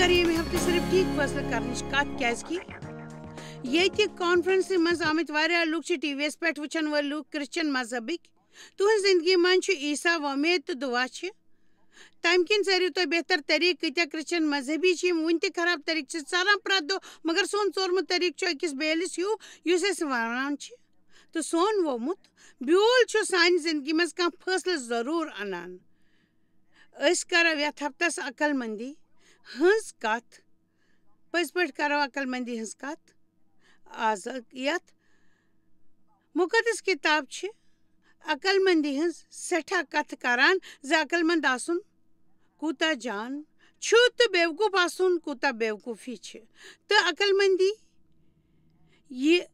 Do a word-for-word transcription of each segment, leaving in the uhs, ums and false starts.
کر ییٚمہِ ہفتہٕ صرف ٹھیٖک فٲصلہٕ کرنٕچ کتھ، کیازِ کہِ ییٚتہِ کانفرنسہِ منٛز آمٕتۍ واریاہ لُکھ چھِ ٹی وی یس پٮ۪ٹھ وٕچھن وٲلۍ لُکھ کرسچن مذہبٕکۍ۔ تُہنٛز زندگی منٛز چھُ عیسیٰ وۄمید تہٕ دُعا چھِ۔ تمہِ کِنۍ ژٲرِو تُہۍ بہتر طریٖقہٕ۔ کۭتیاہ کرسچن مذہبی چھِ، یِم وُنہِ تہِ خراب طریٖقہٕ چھِ ژلان پرٛٮ۪تھ دۄہ، مگر سون ژورمُت طریٖقہٕ چھُ أکِس بیلِس ہیوٗ، یُس أسۍ وَوان چھِ۔ تہٕ سون وومُت بیول چھُ سانہِ زندگی منٛز کانٛہہ فٲصلہٕ ضروٗر اَنان۔ أسۍ کرو یتھ ہفتس عقل مندی ہٕنٛز کتھ۔ پٔزۍ پٲٹھۍ کرو عقل مندی ہٕنٛز کتھ۔ آز یتھ مُقدس کِتاب چھِ عقل مندی ہٕنٛز سٮ۪ٹھاہ کتھ کران زِ عقل مند آسُن کوٗتاہ جان چھُ تہٕ بیوقوٗف آسُن کوٗتاہ بیوقوٗفی چھِ۔ تہٕ عقل مندی یہِ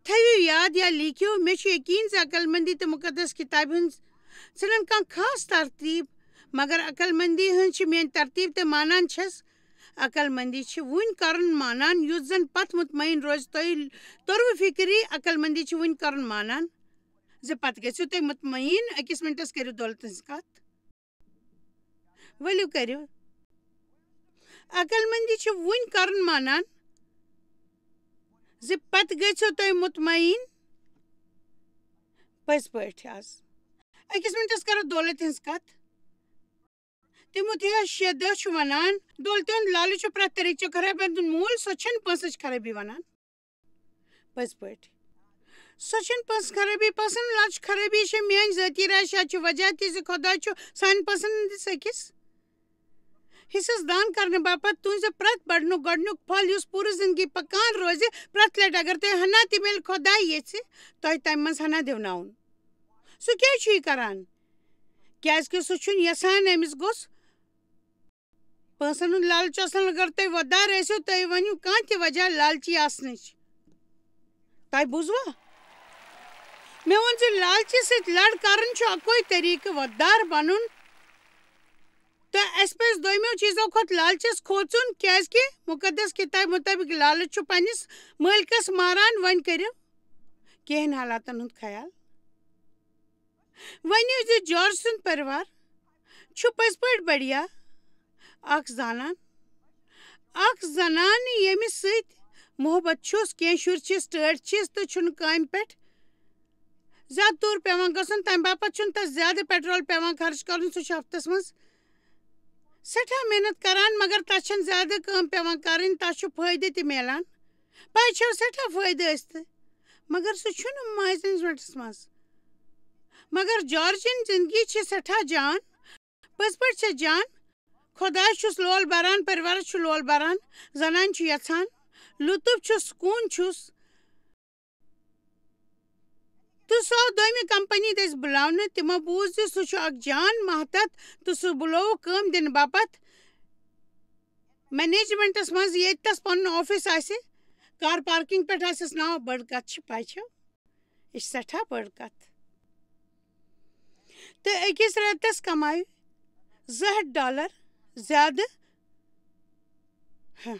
تھٲیِو یاد یا لیکھِو، مےٚ چھُ یقیٖن زِ عقل مندی تہٕ مُقدس کِتابہِ ہٕنٛز ژھٕنن کانٛہہ خاص ترتیٖب، مگر عقل مندی ہٕنٛز چھِ میٲنۍ ترتیٖب تہٕ مانان چھَس۔ عقل مندی چھِ وُنہِ کرُن مانان، یُتھ زن پتھ مطمئن روزِ تۄہہِ توٚروٕ فِکری۔ عقل مندی چھِ وُنہِ کرُن مانان زِ پتہٕ گٔژھِو تُہۍ مطمئن۔ أکِس مِنٹس کٔرِو دولت ہٕنٛز کتھ۔ ؤلِو کٔرِو۔ عقل مندی چھِ وُنہِ کرُن مانان زِ پتہٕ گٔژھِو تُہۍ مطمئن۔ پٔزۍ پٲٹھۍ آز۔ أکِس مِنٹس کرو دولت ہٕنٛز کتھ۔ تِمو تہِ شےٚ دہ چھُ ونان، دولتہِ ہُنٛد لالچ چھُ پرٛٮ۪تھ طریٖقہٕ چہِ خرٲبی ہُنٛد مول، سۄ چھَنہٕ پونٛسٕچ خرٲبی ونان۔ پٔزۍ پٲٹھۍ۔ سۄ چھَنہٕ پونٛسہٕ خرٲبی پسند، لالچ خرٲبی چھےٚ میٲنۍ ذٲتی راے، شاید چھُ وجہ تہِ زِ خۄداے چھُ سانہِ پسند ہٕنٛدِس أکِس حصس دان کرنہٕ باپتھ تُہنٛزِ پرٛٮ۪تھ بڑنُک گۄڈنیُک پھل، یُس پوٗرٕ زندگی پکان روزِ۔ پرٛٮ۪تھ لٹہِ اگر تۄہہِ ہنا تہِ میلہِ، خۄداے یژھِ تۄہہِ تمہِ منٛز ہنا دِوناوُن۔ سُہ کیٛازِ چھُ یہِ کران؟ کیٛازِ کہِ سُہ چھُنہٕ یژھان أمِس گوٚژھ پونٛسن ہُنٛد لالچ آسُن۔ اگر تُہۍ وۄدار ٲسِو، تُہۍ ؤنِو کانٛہہ تہِ وجہ لالچی آسنٕچ۔ تۄہہِ بوٗزوا؟ مےٚ ووٚن زِ لالچہِ سۭتۍ لڑ کرُن چھُ اکوے طریٖقہٕ وۄدار بنُن۔ تہٕ اَسہِ پَزِ دوٚیمو چیٖزو کھۄتہٕ لالچس کھوژُن، کیازِ کہِ مُقدس کِتابہِ مُطٲبِق لالچ چھُ پننِس مٲلکس ماران۔ وۄنۍ کٔرِو کینٛہَن حالاتن ہُنٛد خیال۔ ؤنِو زِ جارج سُنٛد پریوار چھُ پٔزۍ پٲٹھۍ بڑیا اکھ زنان، اکھ زنان ییٚمِس سۭتۍ محبت چھُس۔ کینٛہہ شُرۍ چھِس، ٹٲٹھۍ چھِس تہٕ چھُنہٕ کامہِ پٮ۪ٹھ زیادٕ دوٗر پٮ۪وان گژھُن، تَمہِ باپتھ چھُنہٕ تَس زیادٕ پیٹرول پٮ۪وان خرٕچ کَرُن۔ سُہ چھُ ہفتَس منٛز سٮ۪ٹھاہ محنت کَران، مگر تَس چھَنہٕ زیادٕ کٲم پٮ۪وان کَرٕنۍ، تَس چھُ فٲیدٕ تہِ میلان۔ پَے چھَو سٮ۪ٹھاہ فٲیدٕ ٲسۍ تہٕ، مگر سُہ چھُنہٕ ماجہِ ہٕنٛدِس منٛز۔ مگر جارجِن زِندگی چھِ سٮ۪ٹھاہ جان، پٔزۍ پٲٹھۍ چھےٚ جان۔ خۄدایَس چھُس لول بَران، پٔرِوارَس چھُ لول بَران، زَنانہِ چھُ یَژھان، لُطُف چھُس، سکوٗن چھُس۔ تہٕ سُہ آو دوٚیمہِ کمپنی دٔسۍ بُلاونہٕ۔ تِمو بوٗز زِ سُہ چھُ اکھ جان ماتحت تہٕ سُہ بُلووُکھ کٲم دِنہٕ باپتھ مینیجمنٹس منٛز، ییٚتہِ تَس پنُن آفس آسہِ۔ کار پارکنگ پٮ۪ٹھ آسٮ۪س ناو۔ بٔڑ کتھ چھِ، پاے چھو، یہِ چھِ سٮ۪ٹھاہ بٔڑ کتھ۔ تہٕ أکِس رٮ۪تس کمایہِ زٕ ہتھ ڈالر زیادٕ۔ ہہ۔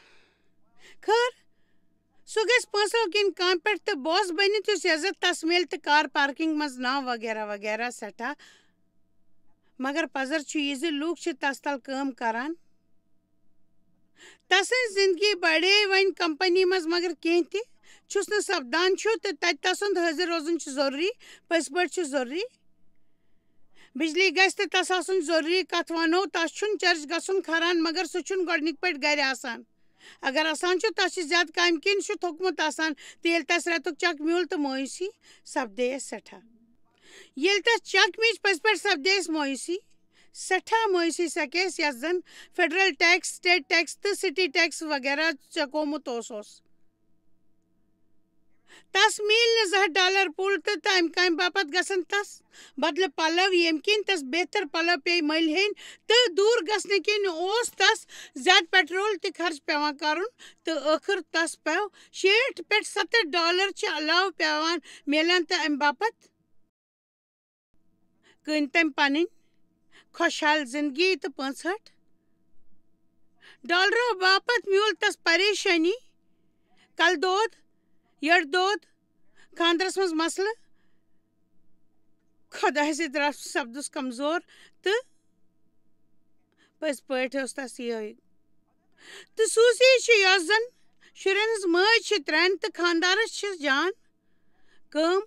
خٲر، سُہ گژھِ پونٛسو کِنۍ کامہِ پٮ۪ٹھ تہٕ باس بٔنِتھ، یُس عزت تَس میلہِ تہٕ کار پارکنگ منٛز ناو وغیرہ وغیرہ سٮ۪ٹھاہ۔ مگر پَزر چھُ یہِ زِ لوٗکھ چھِ تَس تَل کٲم کران۔ تَسٕنٛز زِندگی بڑے وۄنۍ کمپنی منٛز، مگر کینٛہہ تہِ چھُس نہٕ سپدان چھُ تہٕ تَتہِ تَسُنٛد حٲضِر روزُن چھُ ضروٗری، پٔزۍ پٲٹھۍ چھُ ضروٗری۔ بجلی گژھِ تہٕ تَس آسُن ضروٗری۔ کَتھ وَنو، تَس چھُنہٕ چرچ گژھُن کھران، مگر سُہ چھُنہٕ گۄڈٕنِکۍ پٲٹھۍ گرِ آسان۔ اگر آسان چھُ، تَس چھِ زیادٕ کامہِ کِنۍ چھُ تھوٚکمُت آسان۔ تہٕ ییٚلہِ تَس رٮ۪تُک چَک میوٗل تہٕ مایوٗسی سپدے اَسہِ سٮ۪ٹھاہ۔ ییٚلہِ تَس چَک میج پٔزۍ پٲٹھۍ سپدے اَسہِ مایوٗسی، سٮ۪ٹھاہ مایوٗسی سَکے اَسہِ، یَتھ زَن فیڈرل ٹیکس، سٹیٹ ٹیکس تہٕ سٹی ٹیکس وغیرہ چَکومُت اوس، اوس۔ تَس میلۍ نہٕ زٕ ہَتھ ڈالر پُل تہٕ تَمہِ کامہِ باپتھ گژھن تَس بدلہٕ پَلو، ییٚمہِ کِنۍ تَس بہتر پَلو پیٚیہِ مٔلۍ ہیٚنۍ تہٕ دوٗر گژھنہٕ کِنۍ اوس تَس زیادٕ پیٹرول تہِ خرٕچ پٮ۪وان کَرُن تہٕ ٲخٕر تَس پیوٚو شیٹھ پٮ۪ٹھ ستَتھ ڈالر چھِ علاوٕ پٮ۪وان میلان تہٕ اَمہِ باپتھ کٕنۍ تٔمۍ پنٕنۍ خۄشحال زندگی تہٕ پانٛژہٲٹھ ڈالرو باپتھ میوٗل تس پریشٲنی، کلہٕ دود، یٔڈ دود، خانٛدرس منٛز مسلہٕ۔ خۄدایہِ سۭتۍ درٛاس سپدُس کمزور تہٕ پٔزۍ پٲٹھۍ اوس تس یِہوٚے تہٕ سوٗزی چھِ، یۄس زَن شُرٮ۪ن ہٕنٛز مٲج چھِ ترٛٮ۪ن تہٕ خانٛدارَس چھِ جان کٲم،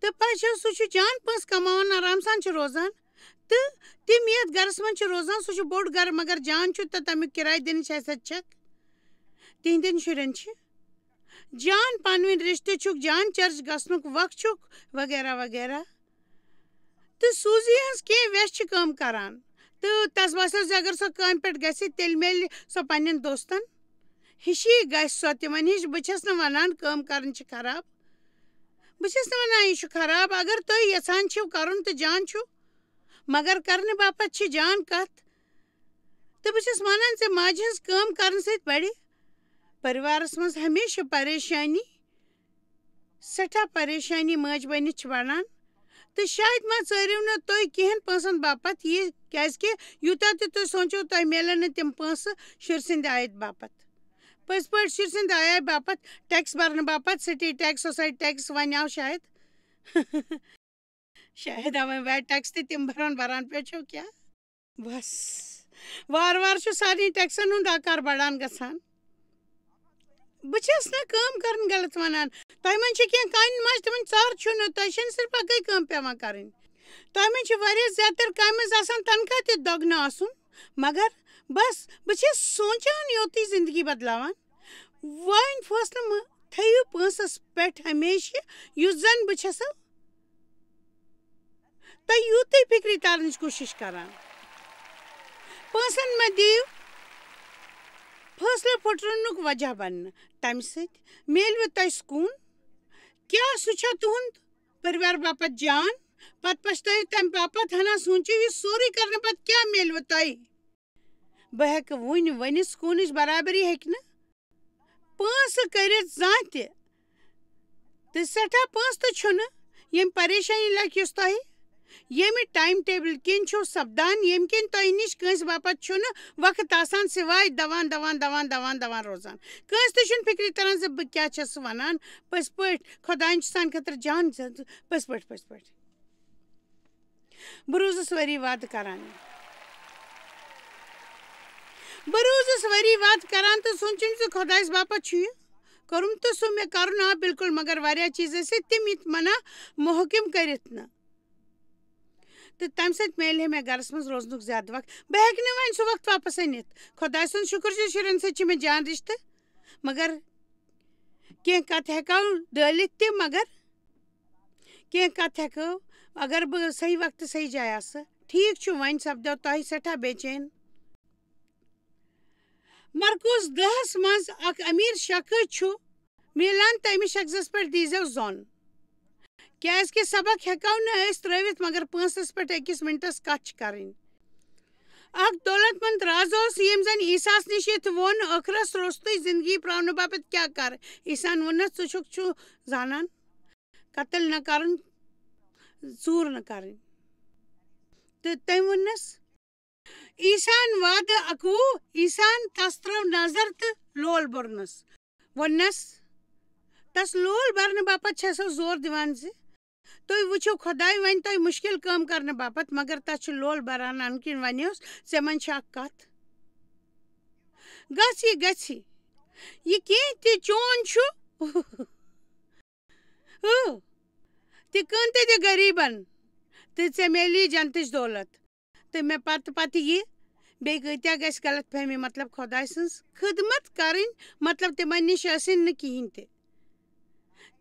تہٕ پَزِ سُہ چھُ جان پونٛسہٕ کَماوان، آرام سان چھُ روزان، تہٕ تِم یَتھ گَرَس منٛز چھِ روزان، سُہ چھُ بوٚڑ گَرٕ، مگر جان چھُ، تہٕ تَمیُک کِراے دِنٕچ حیثیت چھَکھ تِہِنٛدٮ۪ن شُرٮ۪ن چھِ۔ جان پانہٕ ؤنۍ رِشتہٕ چھُکھ، جان چرچ گژھنُک وق چھُکھ، وغیرہ وغیرہ۔ تہٕ سوٗزی ہٕنٛز کینٛہہ وٮ۪س چھِ کٲم کران، تہٕ تَس باسیو زِ اگر سۄ کامہِ پٮ۪ٹھ گژھِ، تیٚلہِ میلہِ سۄ پنٛنٮ۪ن دوستَن ہِشی، گژھِ سۄ تِمَن ہِش۔ بہٕ چھَس نہٕ وَنان کٲم کَرٕنۍ چھِ خراب، بہٕ چھَس نہٕ وَنان یہِ چھُ خراب۔ اگر تُہۍ یَژھان چھِو کَرُن تہٕ جان چھُو، مگر کَرنہٕ باپَتھ چھِ جان کَتھ۔ تہٕ بہٕ چھَس وَنان زِ ماجہِ ہٕنٛز کٲم کَرنہٕ سۭتۍ بَڑِ پٔریوارَس منٛز ہمیشہِ پریشٲنی، سٮ۪ٹھاہ پریشٲنی مٲج بٔنِتھ چھِ بَڑان۔ تہٕ شاید ما ژٲرِو نہٕ تُہۍ کِہیٖنۍ پونٛسَن باپَتھ یہِ، کیٛازِکہِ یوٗتاہ تہِ تُہۍ سونٛچِو، تۄہہِ میلَن نہٕ تِم پونٛسہٕ شُرۍ سٕنٛدِ عاید باپَتھ۔ پٔزۍ پٲٹھۍ شُرۍ سٕنٛدِ عاید باپَتھ، ٹیکٕس بَرنہٕ باپَتھ، سِٹی ٹیکٕس، سوسایٹی ٹیکٕس وَنیٛاو شاید۔ شاید اَوَے ویٹ ٹیکٕس تہِ تِم بَران، بَران پیوٚو چھو کیٛاہ؟ بَس، وارٕ وارٕ چھُ سارنٕے ٹیکسَن ہُنٛد آکار بَڑان گژھان۔ بہٕ چھَس نہٕ کٲم کَرٕنۍ غلط وَنان۔ تۄہہِ منٛز چھِ کینٛہہ کامہِ منٛز تِمَن ژَر چھُنہٕ، تۄہہِ چھَنہٕ صرف اَکٕے کٲم پٮ۪وان کَرٕنۍ۔ تۄہہِ منٛز چھِ واریاہ زیادٕ تر کامہِ منٛز آسان تنخواہ تہِ دۄگنہٕ آسُن، مگر بَس، بہٕ چھَس سونٛچان یوتُے زِندگی بدلاوان۔ وۄنۍ فٲصلہٕ مہٕ تھٲیِو پونٛسَس پٮ۪ٹھ ہمیشہِ، یُس زَن بہٕ چھَسو تۄہہِ یوٗتٕے فِکرِ تارنٕچ کوٗشِش کران۔ پونٛسَن مہ دِیِو فٲصلہٕ پھُٹرُنُک وجہ بننہٕ۔ تَمہِ سۭتۍ میلوٕ تۄہہِ سکوٗن۔ کیٛاہ سُہ چھا تُہُنٛد پٔریوار باپتھ جان؟ پتہٕ پچھتٲیِو تَمہِ باپتھ۔ ہنا سونٛچِو، یہِ سورُے کرنہٕ پتہٕ کیٛاہ میلوٕ تۄہہِ؟ بہٕ ہٮ۪کہٕ وُنہِ ؤنِتھ، سکوٗنٕچ برابری ہیٚکہِ نہٕ پونٛسہٕ کٔرِتھ زانٛہہ تہِ۔ تہٕ سٮ۪ٹھاہ پونٛسہٕ تہِ چھُنہٕ، ییٚمہِ پریشٲنی لَکہِ یُس تۄہہِ ییٚمہِ ٹایم ٹیبل کِنۍ چھُو سپدان، ییٚمہِ کِنۍ تۄہہِ نِش کٲنٛسہِ باپتھ چھُنہٕ وقت آسان سوائے دوان، دوان، دوان، دوان، دوان روزان۔ کٲنٛسہِ تہِ چھُنہٕ فِکرِ تران زِ بہٕ کیٛاہ چھَس وَنان۔ پٔزۍ پٲٹھۍ خۄدایَن چھُ سانہِ خٲطرٕ جان زِ-، پٔزۍ پٲٹھۍ، پٔزۍ پٲٹھۍ۔ بہٕ روٗزٕس ؤری وادٕ کران۔ بہٕ روٗزٕس ؤری وادٕ کران تہٕ سونٛچُم زِ خۄدایَس باپتھ چھُ یہِ کوٚرمُت تہٕ سُہ مےٚ کرُن آو بِلکُل، مگر واریاہ چیٖز ٲسۍ تِم یِتھ منع محکم کٔرِتھ نہٕ۔ تہٕ تَمہِ سۭتۍ میلہِ ہے مےٚ گرَس منٛز روزنُک زیادٕ وقت۔ بہٕ ہیٚکہٕ نہٕ وۄنۍ سُہ وقت واپس أنِتھ۔ خۄداے سُنٛد شُکُر زِ شُرٮ۪ن سۭتۍ چھِ مےٚ جان رِشتہٕ، مگر کینٛہہ کتھ ہیٚکو ڈٲلِتھ تہِ، مگر کینٛہہ کتھ ہیٚکو، اگر بہٕ صحیح وقتہٕ صحیح جایہِ آسہٕ۔ ٹھیٖک چھُ، وۄنۍ سپدیو تۄہہِ سٮ۪ٹھاہ بے چین۔ مرکوز دَہَس منٛز اکھ امیر شخص چھُ میلان، تٔمِس شخصس پٮ۪ٹھ دیٖزیو ظۄن، کیازِ کہِ سبق ہیٚکو نہٕ أسۍ ترٲوِتھ، مگر پونٛسس پٮ۪ٹھ أکِس منٹس کتھ چھِ کرٕنۍ۔ اکھ دولت مند راز اوس، ییٚمۍ زن عیسیٰ ہس نِش یِتھ ووٚن، ٲخرس روٚستُے زندگی پراونہٕ باپتھ کیٛاہ کرٕ؟ عیسیٰ ہن ووٚننس، ژٕ چھُکھ چھُ زانان قتل نہ کرُن، ژوٗر نہ کرٕنۍ۔ تہٕ تٔمۍ ووٚننس، عیسیٰ ہن وعدٕ اکوُہ، عیسیٰ ہن تس ترٲو نظر تہٕ لول بوٚرنس۔ ووٚننس، تس لول برنہٕ باپتھ چھسو زور دِوان زِ تُہۍ وٕچھِو خۄداے وۄنۍ تۄہہِ مُشکِل کٲم کرنہٕ باپتھ، مگر تس چھُ لول بران، امہِ کِنۍ ونیوس، ژےٚ منٛز چھِ اکھ کتھ، گژھ یہِ گژھِ، یہِ کینٛہہ تہِ چون چھُ، ہو، تہِ کٕن تہِ دِ غریٖبن، تہٕ ژےٚ میلی جنتٕچ دولت۔ تہٕ مےٚ پتہٕ پتہٕ یہِ بیٚیہِ کۭتیٛاہ گژھِ غلط فہمی، مطلب خۄداے سٕنٛز خدمت کرٕنۍ، مطلب تِمن نِش ٲسِن نہٕ کِہیٖنۍ تہِ۔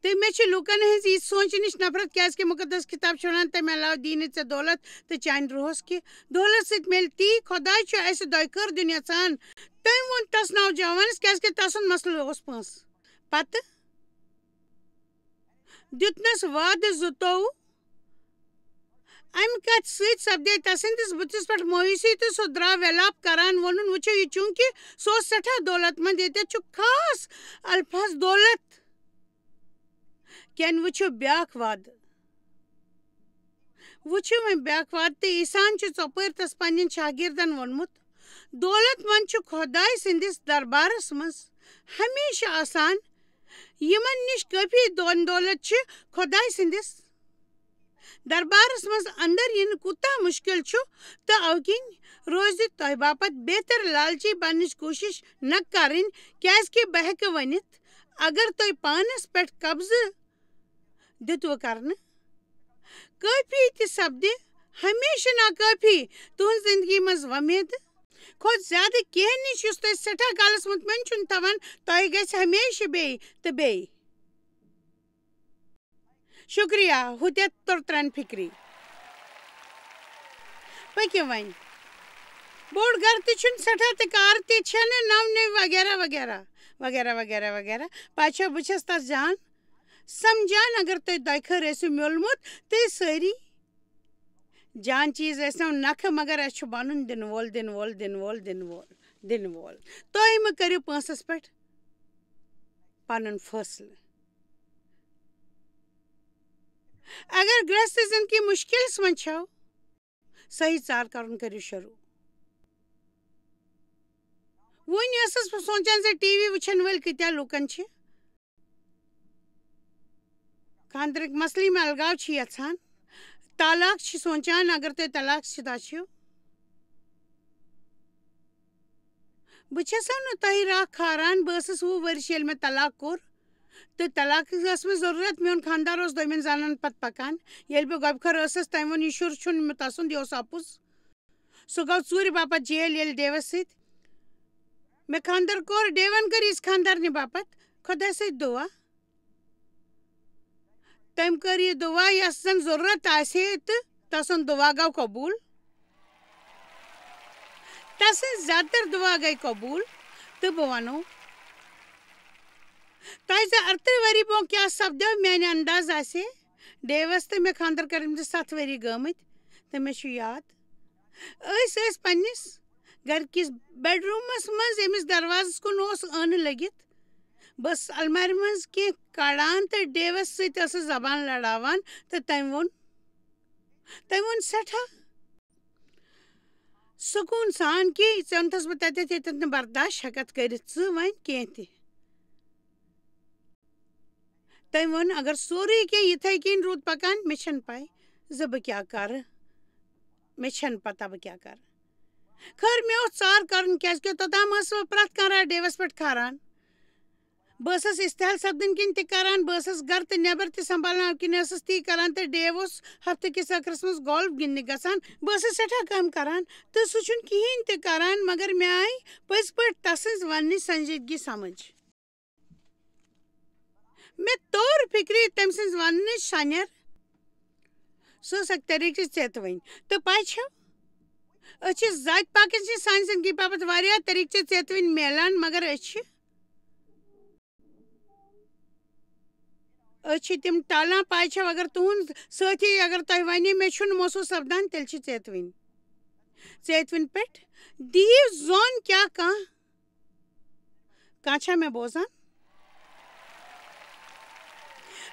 تہٕ مےٚ چھِ لوٗکن ہٕنٛز یہِ سونٛچنٕچ نفرت، کیٛازِ کہِ مُقدس کِتاب چھِ وَنان، "تَمہِ علاوٕ دی نہٕ ژےٚ دولت تہٕ چانہِ روحس کہِ دولت سۭتۍ میلہِ تی۔" خۄداے چھُ اَسہِ دۄیہِ خٲر دُنیا ژھان۔ تٔمۍ ووٚن تَس نوجوانَس، کیٛازِ کہِ تَسُنٛد مسلہٕ اوس پونٛسہٕ۔ پتہٕ دیُتنَس وعدٕ زٕتووُہ۔ اَمہِ کَتھِ سۭتۍ سپدے تسٕنٛدِس بُتھِس پٮ۪ٹھ مایوسی تہٕ سُہ درٛاو ویلاپ کران، ووٚنُن، "وٕچھِو، یہِ چوٗنٛکہِ سُہ اوس سٮ۪ٹھاہ دولت مند، ییٚتٮ۪تھ چھُ خاص الفاظ دولت کٮ۪ن، وٕچھِو بیٛاکھ وعدٕ۔ وٕچھِو وۄنۍ بیٛاکھ وعدٕ۔" تہٕ عیسیٰ ہن چھُ ژۄپٲرۍ تس پننٮ۪ن شاگردن ووٚنمُت، دولت مند چھُ خۄداے سٕنٛدِس دربارس منٛز ہمیشہٕ آسان، یِمن نِش کٲفی دھن دولت چھِ خۄداے سٕنٛدِس دربارس منٛز اندر یِنہٕ کوٗتاہ مُشکِل چھُ، تہٕ اَوٕ کِنۍ روزِ تۄہہِ باپتھ بہتر لالچی بننٕچ کوٗشش نہ کرٕنۍ، کیازِ کہِ بہٕ ہٮ۪کہٕ ؤنِتھ، اگر تۄہہِ پانس پٮ۪ٹھ قبضہٕ دِتوٕ کرنہٕ، کٲفی تہِ سپدِ ہمیشہٕ ناکٲفی تُہنٛز زندگی منٛز وۄمید کھۄتہٕ زیادٕ کینٛہہ نِش، یُس تۄہہِ سٮ۪ٹھاہ کالس مطمئن چھُنہٕ تھاوان، تۄہہِ گژھِ ہمیشہٕ بیٚیہِ تہٕ بیٚیہِ۔ شُکریہ، ہُتٮ۪تھ توٚر ترٛٮ۪ن فِکری۔ پٔکِو وۄنۍ۔ بوٚڑ گرٕ تہِ چھُنہٕ سٮ۪ٹھاہ تہٕ کار تہِ چھَنہٕ نَو نٔوۍ وغیرہ وغیرہ، وغیرہ وغیرہ وغیرہ۔ پَتہٕ چھَو بہٕ چھَس تَس جان سَمجھان، اگر تُہۍ دۄیہِ خٲر ٲسِو میوٗلمُت، تُہۍ سٲری جان چیٖز ٲسۍ نَو نَکھٕ، مگر اَسہِ چھُ بَنُن دِنہٕ وول، دِنہٕ وول، دِنہٕ وول، دِنہٕ وول، دِنہٕ وول۔ تُہۍ مہٕ کٔرِو پونٛسَس پٮ۪ٹھ پَنُن فٲصلہٕ۔ اگر گرٛہستہٕ زندگی مُشکِلس منٛز چھَو، صحیح ژار کرُن کٔرِو شروٗع۔ وُنہِ ٲسٕس بہٕ سونٛچان زِ ٹی وی وٕچھن وٲلۍ کۭتیٛاہ لوٗکن چھِ خانٛدرٕکۍ مسلہٕ یِم الگاو چھِ یژھان، طلاق چھِ سونٛچان، اگر تُہۍ طلاق شُدہ چھِو۔ بہٕ چھَسو نہٕ تۄہہِ راکھ کھاران، بہٕ ٲسٕس وُہ ؤرِش ییٚلہِ مےٚ طلاق کوٚر، تہٕ طلاقٕچ ٲس مےٚ ضروٗرت، میون خانٛدار اوس دوٚیمٮ۪ن زنان پتہٕ پکان۔ ییٚلہِ بہٕ گۄبہِ خٲر ٲسٕس، تٔمۍ ووٚن، "یہِ شُر چھُنہٕ مےٚ تسُنٛد، یہِ اوس اَپُز۔" سُہ گوٚو ژوٗرِ باپتھ جیل، ییٚلہِ ڈیوس سۭتۍ مےٚ خانٛدر کوٚر، ڈیون کٔر یِژھ خانٛدارنہِ باپتھ خۄداے سۭتۍ دُعا۔ تٔمۍ کٔر یہِ دُعا یۄس زن ضروٗرت آسہِ ہے تہٕ تسُنٛد دُعا گوٚو قبوٗل۔ تسٕنٛز زیادٕ تر دُعا گٔے قبوٗل۔ تہٕ بہٕ ونو تۄہہِ زِ ارترٕہ ؤری برونٛہہ کیٛاہ سپدیو، میانہِ انداز آسہِ ہے ڈیوس تہٕ مےٚ خانٛدر کٔرمٕتِس ستھ ؤری گٔمٕتۍ، تہٕ مےٚ چھُ یاد، أسۍ ٲسۍ پننِس گرٕ کِس بیڈروٗمس منٛز، ییٚمِس دروازس کُن اوس ٲنہٕ لٔگِتھ۔ بہٕ ٲسٕس المارِ منٛز کینٛہہ کڑان تہٕ ڈیوس سۭتۍ ٲسٕس زبان لڑاوان، تہٕ تٔمۍ ووٚن، تٔمۍ ووٚن سٮ۪ٹھاہ سکوٗن سان کہِ ژےٚ اوٚنتھَس بہٕ تَتٮ۪تھ ییٚتٮ۪تھ نہٕ برداش ہٮ۪کَتھ کٔرِتھ ژٕ وۄنۍ کینٛہہ تہِ۔ تٔمۍ ووٚن، "اگر سورُے کینٛہہ یِتھَے کٔنۍ روٗد پَکان، مےٚ چھَنہٕ پَے زِ بہٕ کیٛاہ کَرٕ، مےٚ چھَنہٕ پَتہ بہٕ کیٛاہ کَرٕ۔" خٲر، مےٚ اوس ژار کَرُن، کیٛازِکہِ توٚتام ٲسٕس بہٕ پرٛٮ۪تھ کانٛہہ راتھ ڈیوَس پٮ۪ٹھ کھاران۔ بہٕ ٲسٕس استحال سپدٕنۍ کِنۍ تہِ کران، بہٕ ٲسٕس گرٕ تہٕ نٮ۪بر تہِ سنبھالناو کِنۍ ٲسٕس تی کران، تہٕ ڈیو اوس ہفتہٕ کِس ٲخرس منٛز گولف گِنٛدنہِ گژھان۔ بہٕ ٲسٕس سٮ۪ٹھاہ کٲم کران، تہٕ سُہ چھُنہٕ کِہیٖنۍ تہِ کران، مگر مےٚ آیہِ پٔزۍ پٲٹھۍ تسٕنٛز وننٕچ سنجیدگی سمجھ۔ مےٚ توٚر فِکرِ تٔمۍ سٕنٛز وننٕچ شنیر۔ سُہ ٲس اکھ طریٖقہٕ چہِ ژیتوٕنۍ۔ تہٕ پاے چھو، أسۍ چھِ ذاتِ پاکس نِش سانہِ زندگی باپتھ واریاہ طریٖقہٕ چہِ ژیتوٕنۍ میلان، مگر أسۍ چھِ أسۍ چھِ تِم ٹالان۔ پاے چھو، اگر تُہُنٛد سٲتھی اگر تۄہہِ ونہِ، "مےٚ چھُنہٕ محسوٗس سپدان"، تیٚلہِ چھِ ژیتوٕنۍ۔ ژیتوٕنۍ پٮ۪ٹھ دِیِو زوٚن کیٛاہ کانٛہہ۔ کانٛہہ چھا مےٚ بوزان؟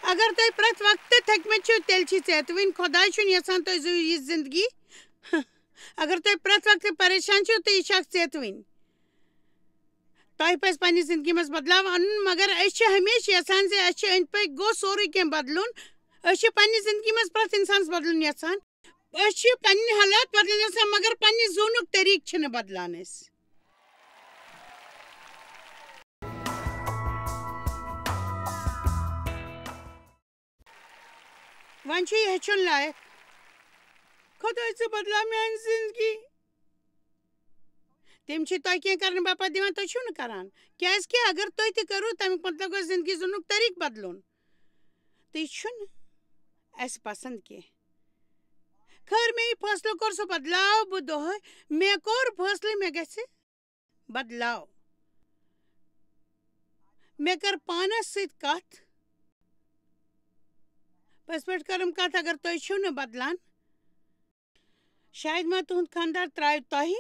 اگر تُہۍ پرٛٮ۪تھ وقتہٕ تھٔکمٕتۍ چھِو، تیٚلہِ چھِ ژیتوٕنۍ۔ خۄداے چھُنہٕ یَژھان تُہۍ زِیِو یہِ زِندگی۔ اگر تُہۍ پرٛٮ۪تھ وقتہٕ پریشان چھِو، تہٕ یہِ چھِ اکھ ژیتوٕنۍ۔ تۄہہِ پَزِ پننہِ زندگی منٛز بدلاو اَنُن، مگر أسۍ چھِ ہمیشہِ یَژھان زِ اَسہِ چھِ أنٛدۍ پٔکۍ گوٚو سورُے کینٛہہ بدلُن۔ أسۍ چھِ پننہِ زندگی منٛز پرٛٮ۪تھ اِنسانَس بدلُن یَژھان۔ أسۍ چھِ پننہِ حالات بدلُن یَژھان، مگر پننہِ زُونُک طریٖقہٕ چھِنہٕ بدلان أسۍ۔ وۄنۍ چھُ یہِ ہیٚچھُن لایق۔ خۄداے، ژٕ بدلاو میٛانہِ زندگی۔ تِم چھِ تۄہہِ کینٛہہ کرنہٕ باپتھ دِوان، تُہۍ چھِو نہٕ کران۔ کیٛازِ کہِ اگر تُہۍ تہِ کٔرِو، تَمیُک مطلب گوٚو زندگی زُونُک طریٖقہٕ بدلُن۔ تہٕ یہِ چھُنہٕ اَسہِ پسنٛد کینٛہہ۔ خٲر، مےٚ یہِ فٲصلہٕ کوٚر، سُہ بدلاو بہٕ دۄہے۔ مےٚ کوٚر فٲصلہٕ، مےٚ گژھِ بدلاو۔ مےٚ کٔر پانس سۭتۍ کتھ۔ پٔزۍ پٲٹھۍ کٔرٕم کتھ، اگر تُہۍ چھِو نہٕ بدلان، شاید ما تُہُنٛد خانٛدار ترٛاوِ تۄہہِ۔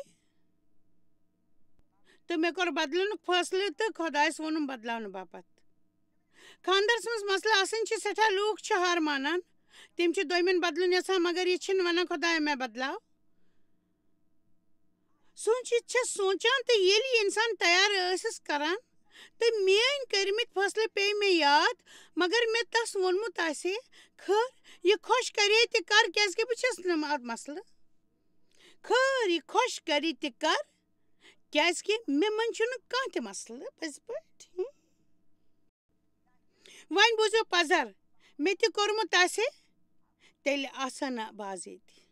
تہٕ مےٚ کوٚر بدلنُک فٲصلہٕ تہٕ خۄدایس ووٚنُم بدلاونہٕ باپتھ۔ خانٛدرس منٛز مسلہٕ آسٕنۍ چھِ سٮ۪ٹھاہ، لوٗکھ چھِ ہار مانان، تِم چھِ دوٚیمٮ۪ن بدلُن یژھان، مگر یہِ چھِنہٕ ونان، "خۄدایا، مےٚ بدلاو۔" سوٗنٛچِتھ چھَس سونٛچان، تہٕ ییٚلہِ یہِ اِنسان تیار ٲسِس کران، تہٕ میٲنۍ کٔرمٕتۍ فٲصلہٕ پیٚیہِ مےٚ یاد، مگر مےٚ تس ووٚنمُت آسہِ ہے، خٲر، یہِ خۄش کرے تہِ کر، کیازِ کہِ بہٕ چھَس نہٕ اتھ مسلہٕ۔ خٲر، یہِ خۄش کرِ تہِ کر، کیازِ کہِ مےٚ منٛز چھُنہٕ کانٛہہ تہِ مسلہٕ، پٔزۍ پٲٹھۍ۔ وۄنۍ بوٗزِو پزر، مےٚ تہِ کوٚرمُت آسہِ ہے، تیٚلہِ آسہٕ ہا نہٕ بہٕ آز ییٚتہِ۔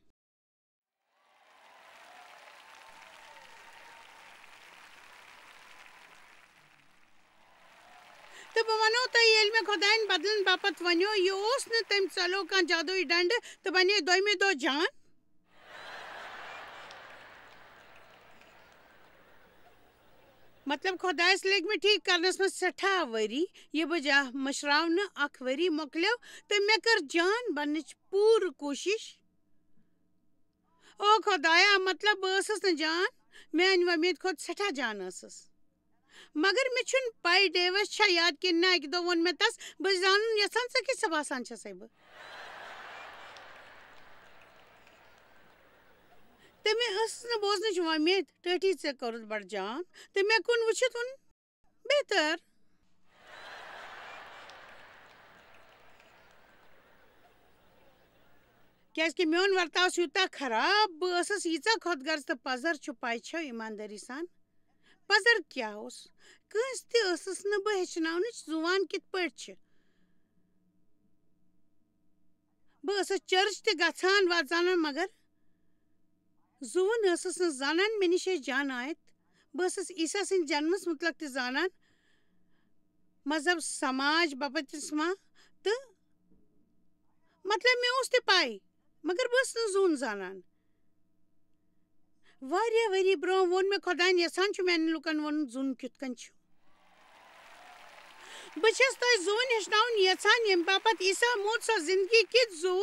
تہٕ بہٕ وَنو تۄہہِ، ییٚلہِ مےٚ خۄدایَن بدلَن باپتھ وَنیو، یہِ اوس نہٕ تٔمۍ ژَلو کانٛہہ جادوٗیی ڈنٛڈٕ تہٕ بَنے دوٚیمہِ دۄہ جان۔ مطلب، خۄدایَس لٔگۍ مےٚ ٹھیٖک کرنَس منٛز سٮ۪ٹھاہ ؤری۔ یہِ بہٕ جا مٔشراونہٕ اکھ ؤری مۄکلیو، تہٕ مےٚ کٔر جان بننٕچ پوٗرٕ کوٗشِش۔ او خۄدایا، مطلب، بہٕ ٲسٕس نہٕ جان، میانہِ وۄمید کھۄتہٕ سٮ۪ٹھاہ جان ٲسٕس۔ مگر مےٚ چھُنہٕ پَے ڈیوَس چھا یاد کِنہٕ نہ، اَکہِ دۄہ ووٚن مےٚ تَس، "بہٕ چھُس زانُن یَژھان ژٕ کِژھ سۄ باسان چھَسَے بہٕ۔" تہٕ مےٚ ٲسٕس نہٕ بوزنٕچ وۄمید، ٹٲٹھی ژےٚ کوٚرُتھ بَڑٕ جان۔ تہٕ مےٚ کُن وٕچھِتھ ووٚن، بہتر۔ کیازِ کہِ میون ورتاو اوس یوٗتاہ خراب، بہٕ ٲسٕس ییٖژاہ خۄد غرض تہٕ پزر چھُ پاے چھو ایٖماندٲری سان۔ پزر کیٛاہ اوس؟ کٲنٛسہِ تہِ ٲسٕس نہٕ بہٕ ہیٚچھناونٕچ زُوان کِتھ پٲٹھۍ چھِ۔ بہٕ ٲسٕس چرچ تہِ گژھان واتان، مگر زُوُن ٲسٕس نہٕ زانان، مےٚ نِش ٲسۍ جان آیت۔ بہٕ ٲسٕس عیسیٰ سٕنٛدِ جنمس مُتعلق تہِ زانان، مذہب، سماج، بپتسمہ تہٕ، مطلب، مےٚ اوس تہِ پَے، مگر بہٕ ٲسٕس نہٕ زُوُن زانان۔ واریاہ ؤری برٛونٛہہ ووٚن مےٚ، خۄدایَن یَژھان چھُ میٛانٮ۪ن لُکَن ووٚنُن، زُن کیُتھ کٔنۍ چھُ۔ بہٕ چھَس تۄہہِ زُوُن ہیٚچھناوُن یَژھان، ییٚمہِ باپتھ عیسیٰ موٗد سۄ زِندگی کِتھ زُو۔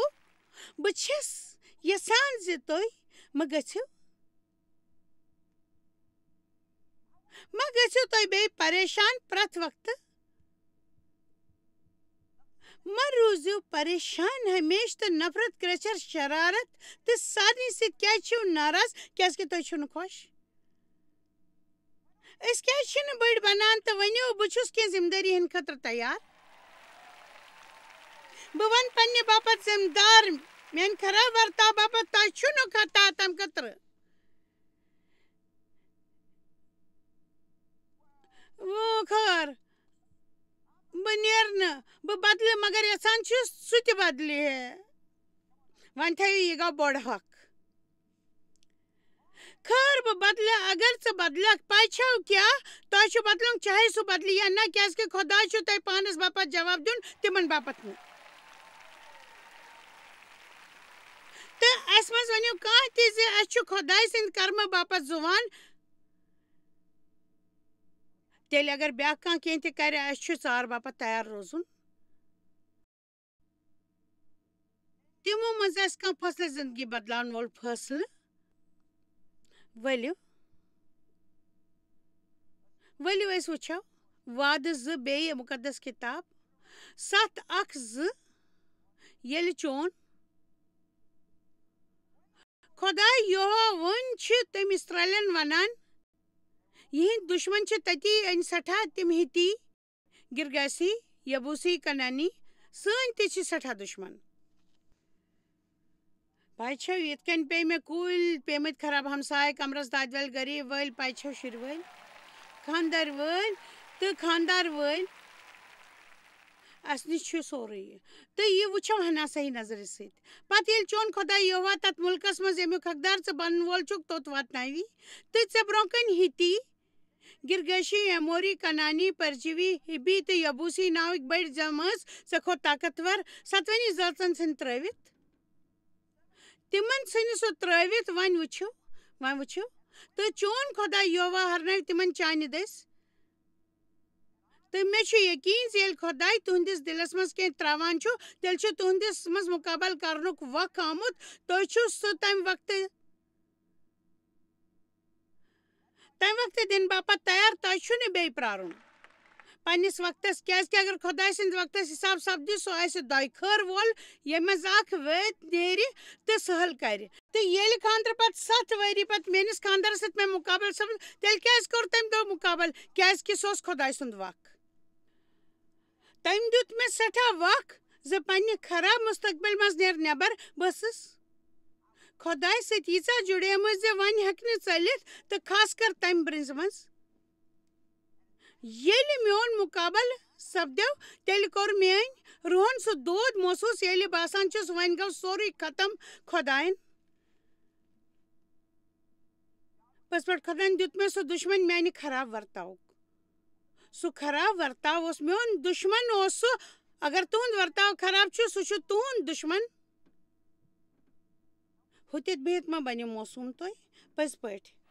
بہٕ چھَس یَژھان زِ تُہۍ مہٕ گٔژھِو، مہٕ گٔژھِو تُہۍ بیٚیہِ پریشان پرٛٮ۪تھ وقتہٕ۔ مہ روٗزِو پریشان ہمیشہٕ تہٕ نفرت، کرٛیچھر، شرارت تہٕ سارنٕے سۭتۍ کیٛازِ چھِو ناراض؟ کیٛازِ کہِ تُہۍ چھِو نہٕ خۄش۔ أسۍ کیٛازِ چھِنہٕ بٔڑۍ بنان تہٕ ؤنِو، بہٕ چھُس کینٛہہ ذمہٕ دٲری ہٕنٛدِ خٲطرٕ تیار۔ بہٕ وَنہٕ پننہِ باپتھ ذمہٕ دار، میٛانہِ خراب ورتاو باپتھ، تۄہہِ چھُنہٕ خطا تَمہِ خٲطرٕ۔ وۄنۍ خٲر، بہٕ نیرٕ نہٕ، بہٕ بدلہٕ، مگر یژھان چھُس سُہ تہِ بدلہِ ہے۔ وۄنۍ تھٲیِو، یہِ گوٚو بوٚڑ حق۔ خٲر، بہٕ بدلہٕ، اگر ژٕ بدلکھ، پَے چھَو کیٛاہ؟ تۄہہِ چھُ بدلُن، چاہے سُہ بدلہِ یا نہ، کیٛازِکہِ خۄداے چھُ تۄہہِ پانَس باپتھ جواب دیُن، تِمَن باپتھ نہٕ۔ تہٕ اَسہِ منٛز ؤنِو کانٛہہ تہِ زِ اَسہِ چھُ خۄداے سٕنٛدِ کرمہٕ باپتھ زُوان۔ تیٚلہِ اگر بیٛاکھ کانٛہہ کینٛہہ تہِ کرِ، اَسہِ چھُ ژار باپتھ تیار روزُن۔ تِمو منٛز آسہِ کانٛہہ فٲصلہٕ، زندگی بدلاون وول فٲصلہٕ۔ ؤلِو، ؤلِو أسۍ وٕچھو وعدٕ زٕ بیٚیہِ مُقدس کِتاب ستھ اکھ زٕ، ییٚلہِ چون خۄداے یِہوہ وۄنۍ چھِ تٔمۍ اسرائیلن ونان، یِہنٛدۍ دُشمن چھِ تٔتی أنۍ سٮ۪ٹھاہ، تِم ہِتی، گرگاسی، یبوسی، کنانی، سٲنۍ تہِ چھِ سٮ۪ٹھاہ دُشمن۔ پَے چھَو، یِتھ کٔنۍ پیٚیہِ مےٚ کُلۍ پیٚمٕتۍ خراب، ہمساے، کمرس دادِ وٲلۍ، غریٖب وٲلۍ، پَے چھَو، شُرۍ وٲلۍ، خانٛدر وٲلۍ تہٕ خانٛدار وٲلۍ۔ اَسہِ نِش چھُ سورُے یہِ۔ تہٕ یہِ وٕچھو ہنا صحیح نظرِ سۭتۍ۔ پتہٕ ییٚلہِ چون خۄداے یِہوہ تتھ مُلکس منٛز، ییٚمیُک حقدار ژٕ بنن وول چھُکھ، توٚت واتناوی، تہٕ ژےٚ برونٛہہ کنہِ ہِتی، گرگشی، ایموری، کنانی، پرجوی، ہبی تہٕ یبوسی ناوٕکۍ بٔڑۍ جمٲژ، ژےٚ کھۄتہٕ طاقتور، ستوٕنی زٲژن ژھٕنۍ ترٲوِتھ۔ تِمن ژھٕنہِ سُہ ترٲوِتھ، وۄنۍ وٕچھِو، وۄنۍ وٕچھِو۔ تہٕ چون خۄداے یِہوہ ہرناوِ تِمن چانہِ دٔسۍ۔ تہٕ مےٚ چھُ یقیٖن زِ ییٚلہِ خۄداے تُہنٛدِس دِلس منٛز کینٛہہ ترٛاوان چھُ، تیٚلہِ چھُ تُہنٛدِس منٛز مُقابلہٕ کرنُک وق آمُت۔ تُہۍ چھِو سُہ تَمہِ وقتہٕ، تَمہِ وقتہٕ دِنہٕ باپتھ تیار، تۄہہِ چھُنہٕ بیٚیہِ پرٛارُن۔ پننِس وقتس، کیازِ کہِ اگر خۄداے سٕنٛدِ وقتس حساب سپدِ، سُہ آسہِ دۄیہِ خٲر وول، ییٚمہِ منٛز اکھ وٲتۍ نیرِ تہٕ سہل کرِ۔ تہٕ ییٚلہِ خانٛدرٕ پتہٕ ستھ ؤری پتہٕ میٲنِس خانٛدارس سۭتۍ مےٚ مُقابلہٕ سپُد، تیٚلہِ کیازِ کوٚر تٔمۍ دۄہ مُقابلہٕ؟ کیازِ کہِ سُہ اوس خۄداے سُنٛد وق۔ تٔمۍ دیُت مےٚ سٮ۪ٹھاہ وق زِ پننہِ خراب مستقبل منٛز نیر نٮ۪بر۔ بہٕ ٲسٕس خۄداے سۭتۍ ییٖژاہ جُڑیمٕژ زِ وۄنۍ ہیٚکہِ نہٕ ژٔلِتھ، تہٕ خاص کر تمہِ برنزِ منٛز۔ ییٚلہِ میون مُقابلہٕ سپدیو، تیٚلہِ کوٚر میٲنۍ روحن سُہ دود محسوٗس، ییٚلہِ باسان چھُس وۄنۍ گوٚو سورُے ختم۔ خۄداین پٔزۍ پٲٹھۍ خۄداین دیُت مےٚ سُہ دُشمن میانہِ خراب ورتاوُک۔ سُہ خراب ورتاو اوس میون دُشمن اوس سُہ۔ اگر تُہُنٛد ورتاو خراب چھُ، سُہ چھُ تُہُنٛد دُشمن۔ ہُتِتھ بِہِتھ ما بنیو موسوٗم تُہۍ؟ پٔزۍ پٲٹھۍ۔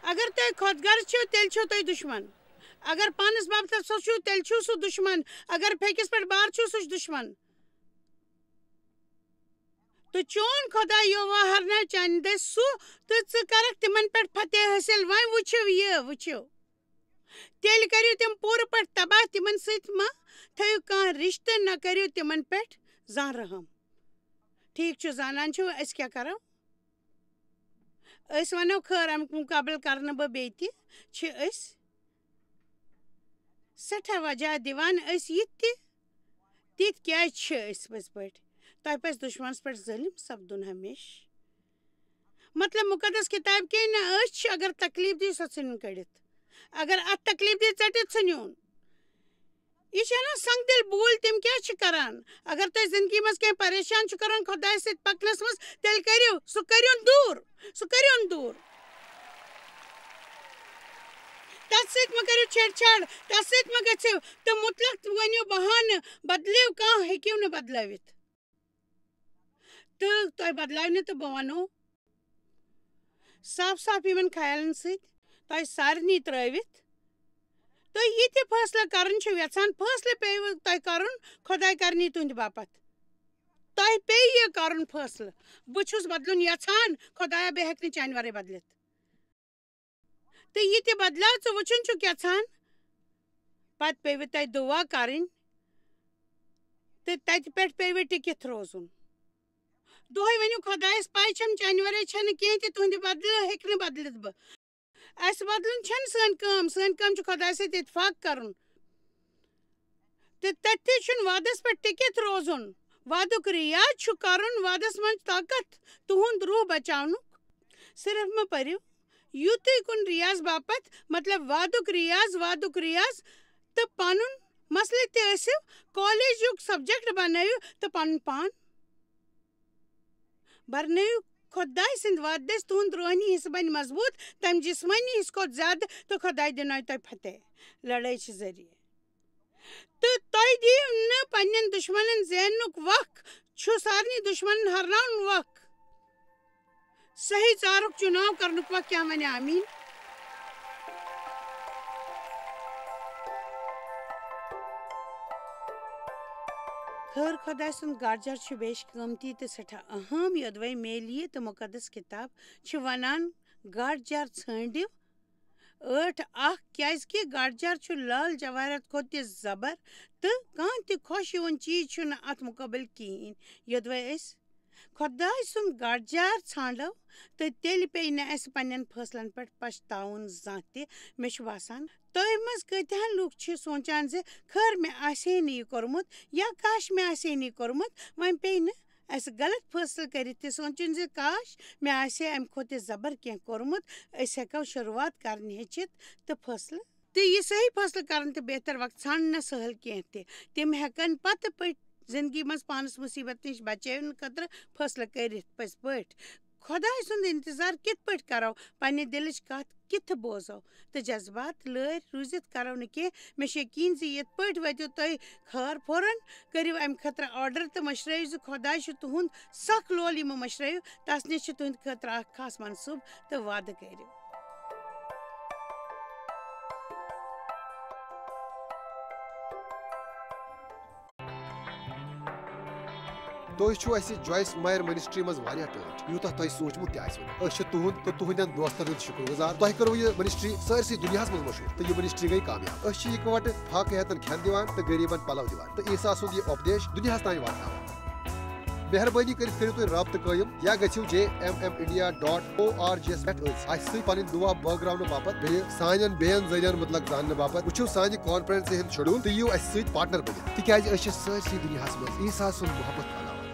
اگر تُہۍ خۄد غرض چھِو، تیٚلہِ چھِو تُہۍ دُشمن۔ اگر پانس باپتھ سُہ چھُو، تیٚلہِ چھُو سُہ دُشمن۔ اگر پھیٚکِس پٮ۪ٹھ بار چھُو، سُہ چھُ دُشمن۔ تہٕ چون خۄداے یووا ہرنایہِ چانہِ دٔسۍ سُہ، تہٕ ژٕ کرکھ تِمن پٮ۪ٹھ فتح حٲصِل۔ وۄنۍ وٕچھِو یہِ، وٕچھِو۔ تیٚلہِ کٔرِو تِم پوٗرٕ پٲٹھۍ تباہ، تِمن سۭتۍ مہ تھٲیِو کانٛہہ رِشتہٕ، نہ کٔرِو تِمن پٮ۪ٹھ زانٛہہ رحم۔ ٹھیٖک چھُ، زانان چھِو أسۍ کیٛاہ کرو؟ أسۍ وَنو خٲر، اَمیُک مُقابلہٕ کرٕ نہٕ بہٕ بیٚیہِ تہِ۔ چھِ أسۍ سٮ۪ٹھاہ وجہ دِوان، أسۍ یِتھ تہِ، تِتھۍ کیٛازِ چھِ أسۍ پٔزۍ پٲٹھۍ؟ تۄہہِ پَزِ دُشمنَس پٮ۪ٹھ ظٲلِم سَپدُن ہمیشہٕ۔ مطلب، مُقدس کِتابہِ کِنۍ نہ أسۍ چھِ، اگر تکلیٖف دی، سۄ ژھٕنِن کٔڑِتھ۔ اگر اَتھ تکلیٖف دی، ژٔٹِتھ ژھٕنِوُن۔ یہِ چھِ اَنان سنگ دِل بوٗلۍ، تِم کیٛاہ چھِ کران؟ اگر تۄہہِ زندگی منٛز کینٛہہ پریشان چھُ کران خۄدایَس سۭتۍ پَکنَس منٛز، تیٚلہِ کٔرِو، سُہ کٔرِوُن دوٗر، سُہ کٔرِوُن دوٗر۔ تَتھ سۭتۍ مہ کٔرِو چھیڑ چھاڑ، تَتھ سۭتۍ مہ گٔژھِو تہٕ مُطلق ؤنِو بہانہٕ، بدلِو کانٛہہ ہیٚکِو نہٕ بدلٲوِتھ۔ تہٕ تۄہہِ بدلاوِ نہٕ تہٕ بہٕ وَنو صاف صاف یِمن خیالن سۭتۍ تۄہہِ سارنٕے ترٲوِتھ۔ تُہۍ یہِ تہِ فٲصلہٕ کرُن چھِو یژھان، فٲصلہٕ پیٚیِوٕ تۄہہِ کرُن، خۄداے کرنی تُہنٛدِ باپتھ۔ تۄہہِ پیٚیہِ یہِ کرُن فٲصلہٕ، بہٕ چھُس بدلُن یژھان، خۄدایا، بیٚیہِ ہیٚکہِ نہٕ چانہِ ورٲے بدلِتھ۔ تہٕ یہِ تہِ بدلاو ژٕ وٕچھُن چھُکھ یژھان، پتہٕ پیٚیِوٕ تۄہہِ دُعا کرٕنۍ تہٕ تتہِ پٮ۪ٹھ پیٚیِوٕ ٹِکِتھ روزُن۔ دۄہے ؤنِو خۄدایس، پاے چھم چانہِ ورٲے چھنہٕ کینٛہہ تہِ تُہنٛدِ بدلہٕ ہیٚکہِ نہٕ بدلِتھ بہٕ۔ اسہِ بدلُن چھنہٕ سٲنۍ کٲم، سٲنۍ کٲم چھِ خۄدایس سۭتۍ اتفاق کرُن۔ تہٕ تٔتھی چھُنہٕ وعدس پٮ۪ٹھ ٹِکِتھ روزُن۔ وعدُک ریاض چھُ کرُن، وعدس منٛز طاقت، تُہُنٛد روح بچاونُک۔ صرف مہ پٔرِو، یُتُے کُن ریاض باپتھ، مطلب وعدُک ریاض، وعدُک ریاض، تہٕ پنُن مسلہٕ تہِ ٲسِو، کالجُک subject بنٲیِو تہٕ پنُن پان برنٲیِو خۄداے سٕنٛدِ وعدٕ دٔسۍ۔ تُہُنٛد روحٲنی حصہٕ بنہِ مضبوٗط تَمہِ جسمٲنی حصہٕ کھۄتہٕ زیادٕ، تہٕ خۄداے دِنٲیِو تۄہہِ فتح لڑٲے چھِ ذٔریعہٕ۔ تہٕ تۄہہِ دِیِو نہٕ پننٮ۪ن دُشمنن زیننُک وق، چھُ سارنٕے دُشمنن ہرناونُک وق۔ صحیح ژارُک چُناو کرنُک وق۔ کیٛاہ وَنہِ آمیٖن؟ خٲر خۄداے سُنٛد گاڈجر چھُ بیش قۭمتی تہٕ سٮ۪ٹھاہ اہم، یوٚدوَے میلیہِ تہٕ مُقدس کِتاب چھِ وَنان، گاڈجر ژھٲنٛڈِو ٲٹھ اکھ، کیٛازِکہِ گاڈجر چھُ لال جواہرات کھۄتہٕ تہِ زبر، تہٕ کانٛہہ تہِ خۄش یِوُن چیٖز چھُنہٕ اَتھ مُقابل کِہیٖنۍ۔ یوٚدوَے أسۍ خۄداے سُنٛد گاڈجار ژھانٛڈو، تہٕ تیٚلہِ پیٚیہِ نہٕ اَسہِ پنٛنٮ۪ن فٲصلن پٮ۪ٹھ پچھتاوُن زانٛہہ تہِ۔ مےٚ چھُ باسان، تۄہہِ منٛز کۭتیٛاہن لُکھ چھِ سونٛچان زِ خٲر مےٚ آسہِ ہے نہٕ یہِ کوٚرمُت، یا کاش مےٚ آسہِ ہے نہٕ یہِ کوٚرمُت، وۄنۍ پیٚیہِ نہٕ اَسہِ غلط فٲصلہٕ کٔرِتھ تہِ سونٛچُن زِ کاش مےٚ آسہِ ہے اَمہِ کھۄتہٕ تہِ زبر کینٛہہ کوٚرمُت۔ أسۍ ہٮ۪کو شروٗعات کرٕنۍ ہیٚچھِتھ تہٕ فٲصلہٕ، تہٕ یہِ صحیح فٲصلہٕ کرُن تہٕ بہتر وقت ژھانٛڈُن نہ سہل کینٛہہ تہِ۔ تِم ہٮ۪کن پتہٕ پٔتۍ زندگی منٛز پانس مُصیبت نِش بچاونہٕ خٲطرٕ فٲصلہٕ کٔرِتھ۔ پٔزۍ پٲٹھۍ، خۄداے سُنٛد انتظار کِتھ پٲٹھۍ کرو؟ پننہِ دِلٕچ کتھ کِتھ بوزو تہٕ جذبات لٲرۍ روٗزِتھ کرو نہٕ کینٛہہ۔ مےٚ چھُ یقیٖن زِ یِتھ پٲٹھۍ وٲتِو تُہۍ خٲر فوراً، کٔرِو امہِ خٲطرٕ آرڈر تہٕ مٔشرٲیِو زِ خۄداے چھُ تُہُنٛد سخ لول۔ یِمہٕ مٔشرٲیِو، تس نِش چھِ تُہنٛدِ خٲطرٕ اکھ خاص منصوٗبہٕ تہٕ وعدٕ کٔرِو۔ تُہۍ چھِو اَسہِ جویس مایر منسٹری منٛز واریاہ ٹٲٹھۍ، یوٗتاہ تۄہہِ سوٗنٛچمُت تہِ آسِوٕ نہٕ۔ أسۍ چھِ تُہُنٛد تہٕ تُہٕنٛدٮ۪ن دوستن ہُنٛد شُکر گُزار۔ تۄہہِ کٔروٕ یہِ منسٹری سٲرسٕے دُنیاہَس منٛز مشہوٗر تہٕ یہِ منسٹری گٔے کامیاب۔ أسۍ چھِ یِکوَٹہٕ فاقہٕ ہیتن کھٮ۪ن دِوان تہٕ غریٖبن پلو دِوان تہٕ عیسیٰ سُنٛد یہِ اُپدیش دُنیاہَس تام واتناوان۔ مہربٲنی کٔرِتھ کٔرِو تُہۍ رابطہٕ قٲیِم یا گٔژھِو J M M India dot O R G یَس پٮ۪ٹھ أتھۍ اَسہِ سۭتۍ پنٕنۍ دُعا بٲگراونہٕ باپتھ، بیٚیہِ سانٮ۪ن بیٚین ذٔریعن مُتعلق زاننہٕ باپتھ وٕچھِو سانہِ کانفرنسہِ ہُنٛد شیڈول تہٕ یِیِو اَسہِ سۭتۍ پارٹنر بٔنِتھ، تِکیازِ أسۍ چھِ سٲرسٕے دُنیاہَس منٛز عیسیٰ سُنٛد محبت پھٔہلاوان۔